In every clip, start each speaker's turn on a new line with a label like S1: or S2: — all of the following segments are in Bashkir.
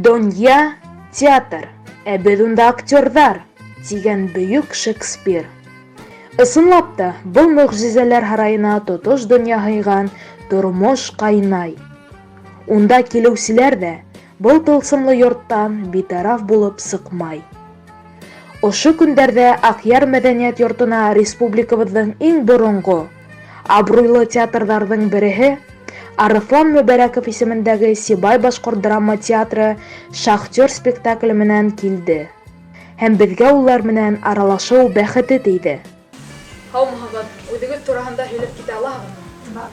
S1: Донъя — театр, ә беҙ унда актерҙар, тигән бөйөк Шекспир. Ысынлап та, был мөғжизәләр һарайына тотош донъя һыйған тормош ҡайнай. Унда килеүселәр ҙә был тылсымлы йорттан битараф булып сыҡмай. Ошо көндәрҙә Аҡъяр мәҙәниәт йортона республикабыҙҙың иң боронғо, абруйлы театрҙарҙың береһе Арыҫлан Мөбәрәков исемендәге Сибай башҡорт драма театры «Шахтер» спектакле менән килде. Һәм беҙгә улар менән аралашыу бәхете тейҙе. Һаумыһығыҙ, үҙегеҙ тураһында һөйләп китә алаһығыҙмы?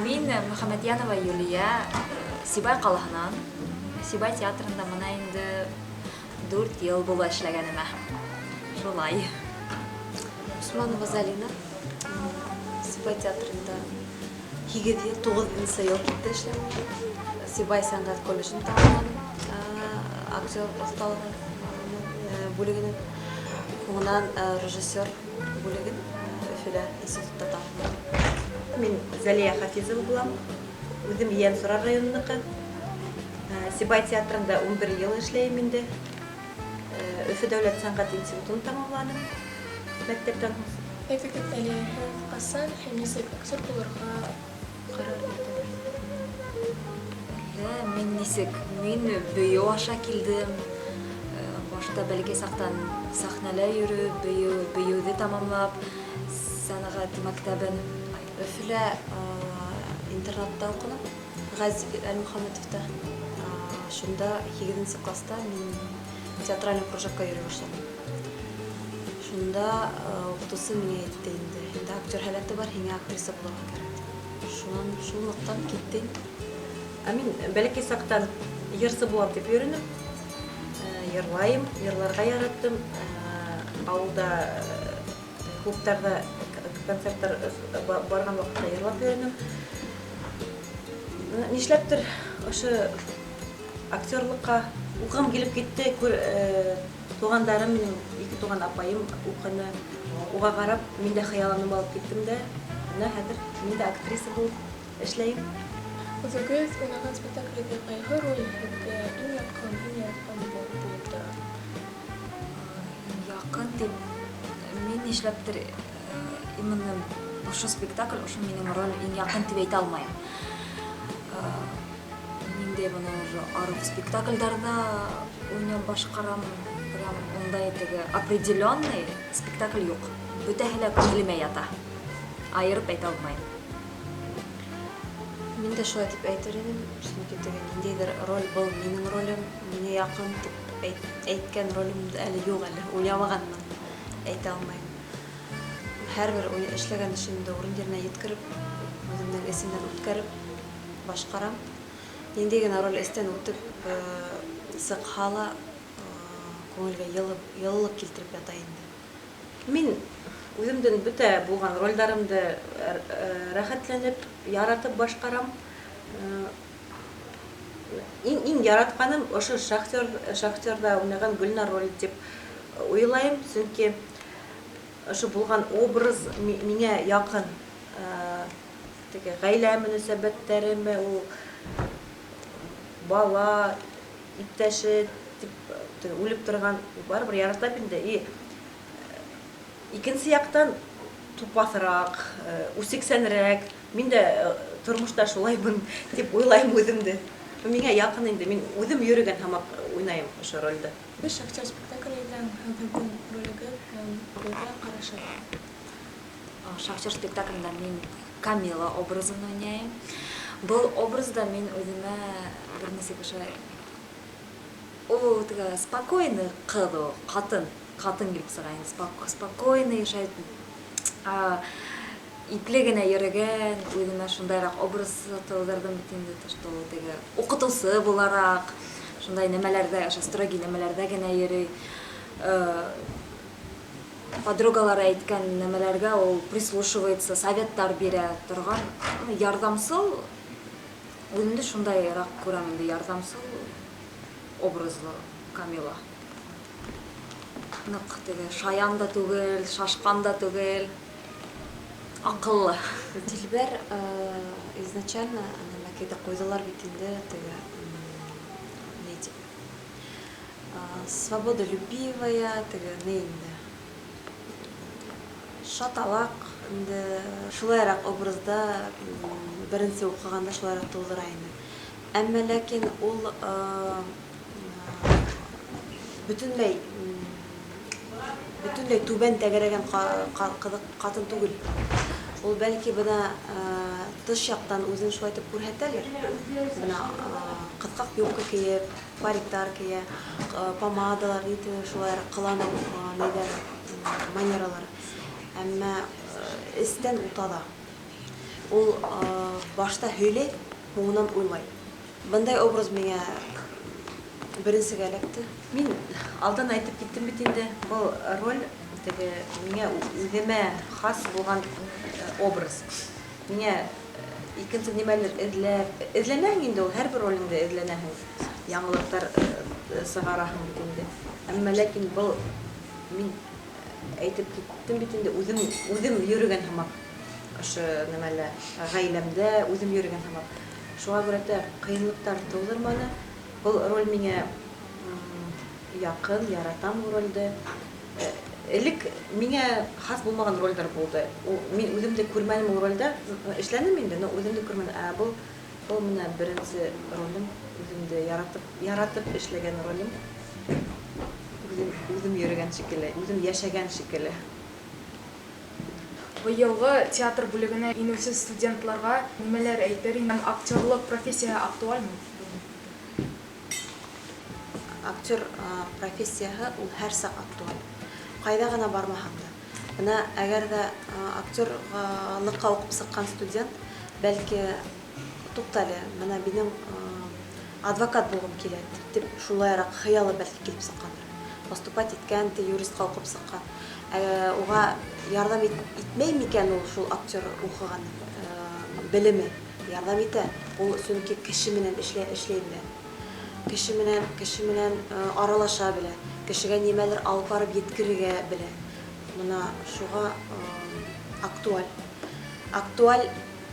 S2: Мин Мөхәммәтйәнова Юлия, Сибай ҡалаһынан. Сибай театрында мына инде 4 йыл була эшләгәнемә. Шулай.
S3: Усманова Залина. Сибай театрында 8 йыл, 9-сы йыл китте эшләү. Сибай сәнғәт колледжын тамамланым. Актер оҫталығы бүлегенең. Һуңынан режиссер бүлеген Өфөлә институтта тамамладым.
S4: Мин Зәлия Хафизова булам. Үҙем Ейәнсура районыныҡы. Сибай театрында 11 йыл эшләйем инде. Өфө дәүләт сәнғәт институтын тамамланым. Мәктәптән һуң.
S5: Әйтегеҙ әле, һеҙ ҡасан һәм нисек актер булырға ҡарар иттегеҙ?
S2: Әллә, мин нисек? Мин бейеү аша килдем. Башта бәләкәй саҡтан сәхнәлә йөрөп, бейеү, бейеүҙе тамамлап, сәнғәт мәктәбен.
S3: Өфөлә интернатта уҡыным. Ғәзиз Әлмөхәмәтовта. Шунда 8-класста мин театральный кружокка йөрөй башланым. Шунда уҡытыусы миңә әйтте инде: "Һиндә актер һәләте бар, һиңә актриса булырға кәрәк", — тип. Шунан шул яҡтан китте инде.
S4: Ә мин бәләкәй саҡтан йырсы булам тип йөрөнөм. Йырлайым, йырларға яраттым. Ауылда клубтарҙа концерттар барған ваҡытта йырлап йөрөнөм. Нишләптер ошо актерлыҡҡа уҡығым килеп китте. Туғандарым минең, ике туған апайым уҡыны. Уға ҡарап, мин дә хыялланып алып киттем дә. Бына хәҙер мин дә актриса булып эшләйем.
S5: Үҙегеҙ уйнаған спектаклдә ҡайһы роль һеҙгә иң яҡын, иң яратҡан булып тора?
S2: Яҡын тип, мин нишләптер именно ошо спектакль, ошо минең роль иң яҡын тип әйтә алмайым. Ниндәй бына уже арыу спектаклдәрҙә уйнап башҡарам, прям ундай теге определенный спектакль юҡ. Бөтәһе лә күңелемә ята. Айырып әйтә алмайым.
S3: Мин дә шулай дип әйтер инем, сөнки теге ниндәйҙер роль был минең ролем, миңә яҡын тип әйткән ролем әле юҡ әле, уйнамағанмын, әйтә алмайым. Һәрбер эшләгән эшемде урын еренә еткереп, үҙемдең эсемдән үткәреп башҡарам. Ниндәй генә роль эстән үтеп сыҡһа ла, күңелгә йылылыҡ килтереп ята инде.
S4: Мин үҙемдең бөтә булған ролдәрымды рәхәтләнеп, яратып башҡарам. Иң яратҡаным ошо шахтерҙа уйнаған Гөлнар роле тип уйлайым, сөнки ошо булған образ миңә яҡын. Теге ғаилә мөнәсәбәттәреме, ул бала, иптәше тип теге үлеп торған, барыбер ярата инде. И икенсе яҡтан тупаҫыраҡ, үсексәнерәк. Мин дә тормошта шулаймын тип уйлайым үҙемде. Миңә яҡын инде, мин үҙем йөрөгән һымаҡ уйнайым ошо ролде.
S5: Беҙ «Шахтер» спектаклендән һеҙҙең ролегеҙ һәм ролгә ҡарашығыҙ?
S2: «Шахтер» спектаклендә мин Камила образын уйнайым. Был образда мин үҙемә бер нисек ошолай ул теге спокойный ҡыҙ ул, ҡатын, ҡатын килеп сыға инде, спокойный, ошолай ипле генә йөрөгән, үҙемә шундайыраҡ образ тыуҙырҙым бит инде, то что ул теге уҡытыусы булараҡ, шундай нәмәләрҙә, ошо строгий нәмәләрҙә генә йөрөй. Подругалары әйткән нәмәләргә ул прислушивается, советтар бирә торған, ну, ярҙамсыл, үҙемде шундайыраҡ күрәм инде, ярҙамсыл образлы Камила. Ныҡ теге шаян да түгел, шашҡан да түгел, аҡыллы.
S3: Дилбәр изначально нәмәкәйҙе ҡуйҙылар бит инде теге ни тип Свободолюбивая, теге ни инде, шаталаҡ инде, шулайыраҡ образда беренсе уҡығанда шулайыраҡ тыуҙыра ине. Әммә ләкин ул бөтөнләй түбән тәгәрәгән ҡатын түгел. Ул бәлки бына тыш яҡтан үҙен шулай итеп күрһәтәлер. Бына ҡыҫҡаҡ юбка кейеп, париктар кейә, помадалар итеп, шулайыраҡ ҡыланыу ниҙәре, манералары. Әммә эстән ул таҙа. Ул башта һөйләй, һуңынан уйлай. Бындай образ миңә беренсегә эләкте.
S4: Мин алдан әйтеп киттем бит инде, был роль теге миңә үҙемә хас булған образ. Миңә икенсе нимәлер эҙләп, эҙләнәһең инде ул, һәр бер ролеңдә эҙләнәһең, яңылыҡтар сығараһың бит инде. Әммә ләкин был мин әйтеп киттем бит инде, үҙем йөрөгән һымаҡ ошо нәмәлә, ғаиләмдә үҙем йөрөгән һымаҡ. Шуға күрә дә ҡыйынлыҡтар тыуҙырманы. Был роль миңә яҡын, яратам был ролде. Элек миңә хас булмаған ролдәр булды. Мин үҙемде күрмәнем ул ролдә, эшләнем инде, но үҙемде күрмәнем. Ә был менә беренсе ролем, үҙемде яратып эшләгән ролем. Үҙем йөрөгән шикелле, үҙем йәшәгән шикелле.
S1: Быйылғы театр бүлегенә инеүсе студентларға нимәләр әйтер инең? Актерлыҡ профессияһы актуальмы?
S3: Актер профессияһы ул һәр саҡ актуаль. Ҡайҙа ғына бармаһаң да. Бына әгәр ҙә актерлыҡҡа уҡып сыҡҡан студент, бәлки, туҡта әле, бына минең адвокат булғым килә тип шулайыраҡ хыялы бәлки килеп сыҡҡандыр. Поступать иткән, ти юристҡа уҡып сыҡҡан. Уға ярҙам итмәй микән ул шул актер уҡыған белеме? Ярҙам итә. Ул сөнки кеше менән эшләй белә. Кеше менән аралаша белә. Кешегә нимәлер алып барып еткерергә белә. Бына шуға актуаль. Актуаль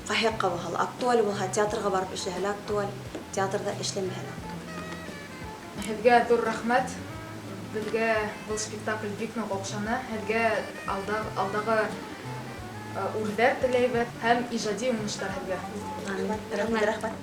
S3: ҡайһы яҡҡа булһа ла, актуаль булһа, театрға барып эшләһә лә актуаль, театрҙа эшләмәһә лә актуаль.
S1: Һеҙгә ҙур рәхмәт. Беҙгә был спектакль бик ныҡ оҡшаны. Һеҙгә алдағы үрҙәр теләйбеҙ һәм ижади уңыштар һеҙгә.
S3: Рәхмәт, рәхмәт, рәхмәт.